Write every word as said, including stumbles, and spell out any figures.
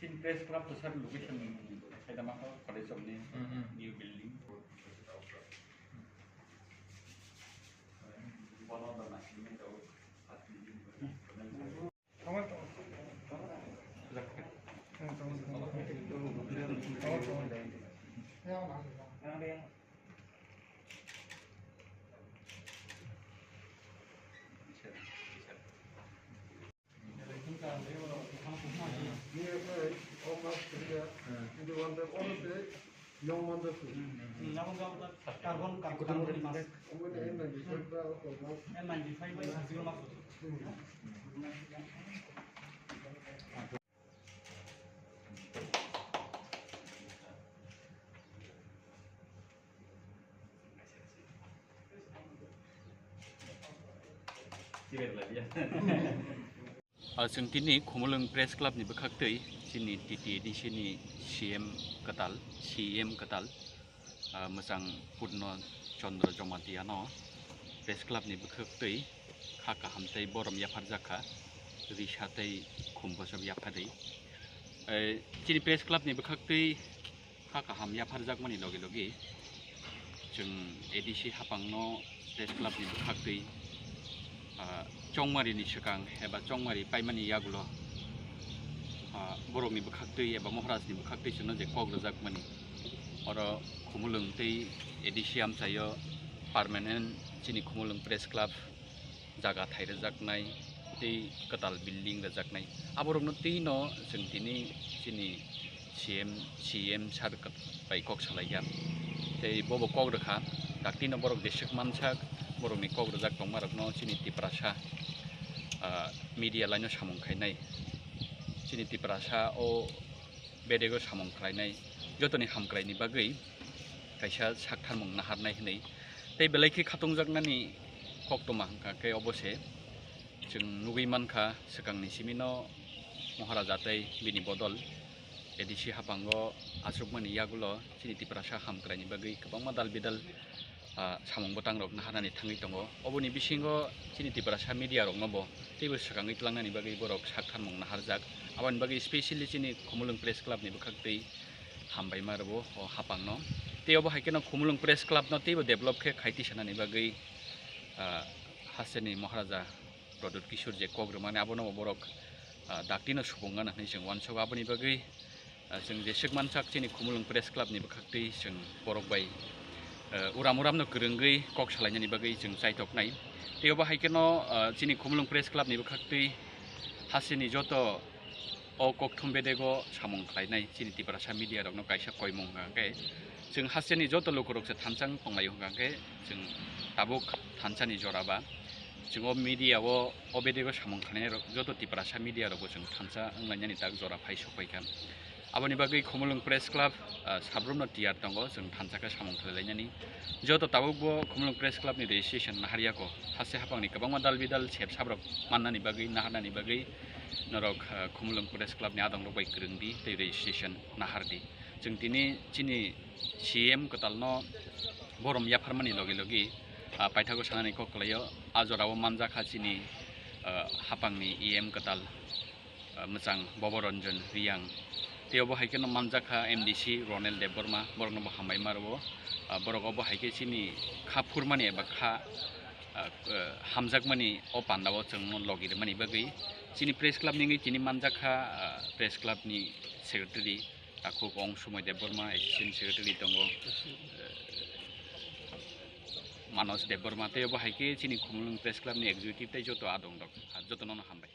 Chini press club to sir location khaidama kho college of ni Hmm, hmm. New building. Bono da na simi to. Carbon, carbon, carbon. N ninety-five by zero mass. Ah, chwng tini Khumulwng Press Club ni bwkhak twi chini T T A D C ni C M kwtal, C E M kwtal, ah, mwchang Purno Chandra Jamatia no Press Club ni bwkhak twi kha kaham tei borom yapharjak kha, risa tei khum bosok yapharwi. Eh, chini Press Club ni bwkhak twi kha kaham yapharjakmani logi logi chwng A D C haphangno Press Club ni bwkhak twi, ah, chongmari ni swkang eba chongmari paimani yagulo, ah, borokni bwkhak twi eba Maharaj ni bwkhak twi chwngno je kok rwjakmani, oro Khumulwng tei A D C amchaio permanent chini Khumulwng Press Club jaga thai rwjaknai tei kwtal building rwjaknai. Aborokno twino chwng tini chini C M, C M sir bai kok salaikha. Tei bobo kok rwkha, daktino borok jeswk mansak, borokni kok rwjak tongmarokno chini Tiprasa, ah, media line-o samung khainai. Chini Tiprasa o bedego samung khlainai jotoni hamkraini bagwi kaisa saktharmung naharnai hwnwi tei belai khe khatungjaknani koktwma hwnkha khe obo se chwng nugwi mankha, swkangni simino Maharaja tei bini bodol A D C haphango achukmani yagulo chini Tiprasa hamkraini bagwi kwbangma dal bidal ah, samung bwtang rok naharnani thangwi tongo. Oboni bisingo chini Tiprasa media rokno bo teibo swkangwi tlangnani bagwi borok saktharmung naharjak. Aboni bagwi specially chini Khumulwng Press Club ni bwkhak twi hambaima rwo o haphangno. Tei obo hai kheno Khumulwng Press Club no teibo develop khe khai tisanani bagwi, ah, hasteni Maharaja Pradyut Kishore je kok rwmani abono bo borok, ah, daktino supung gana hwnwi chwng uansukha. Aboni bagwi, ah, chwng jeswk mansak chini Khumulwng Press Club ni bwkhak twi chwng borok bai, ah, uram uramno kwrwngwi kok salainani bagwi chwng chaitoknai. Tei obo hai kheno, ah, chini Khumulwng Press Club ni bwkhak twi hasteni joto o kokthum bedego samung khlainai chini Tiprasa media rokno kaisa koimung hwnkha khe, chwng hasteni joto lukurok se thansa wng tonglaio hwnkha khe, chwng tabuk thansani jora ba chwng o media o, o bedego samung khlainai rok joto Tiprasa media rokbo chwng thansa wnglainani tak jora phai sokpaikha. Aboni bagwi Khumulwng Press Club, ah, sabrumno tiyar tongo chwng thansa khe samung khlailainani. Joto tabukbo Khumulwng Press Club ni registration naharya kho. Haste haphangni kwbangma dal bidal sep sabrok mannani bagwi, naharnani bagwi norok, ah, Khumulwng Press Club ni adongrok bai kwrwng di tei registration nahar di. Chwng tini chini C M kwtalno borom yapharmani logi logi, ah, paithago sanani kok kwlaio. A jorao manjakha chini, ah, haphangni E M kwtal, ah, mwchang Boboranjan Riyang. Tei obo hai kheno manjakha M D C Ronel Debbarma, borokno bo hambai ma rwo. Ah, borok obo hai khe chini kha phurmani eba kha, ah, ah, hamjakmani o pandao chwngno logi rwmani bagwi chini press club ni wngwi tini manjakha, ah, press club ni secretary takhuk Ong Sumai Debbarma, assistant secretary tongo, ah, Manoj Debbarma, tei obo hai khe chini Khumulwng Press Club ni executive tei joto adong rok, ah, jotono no hambai.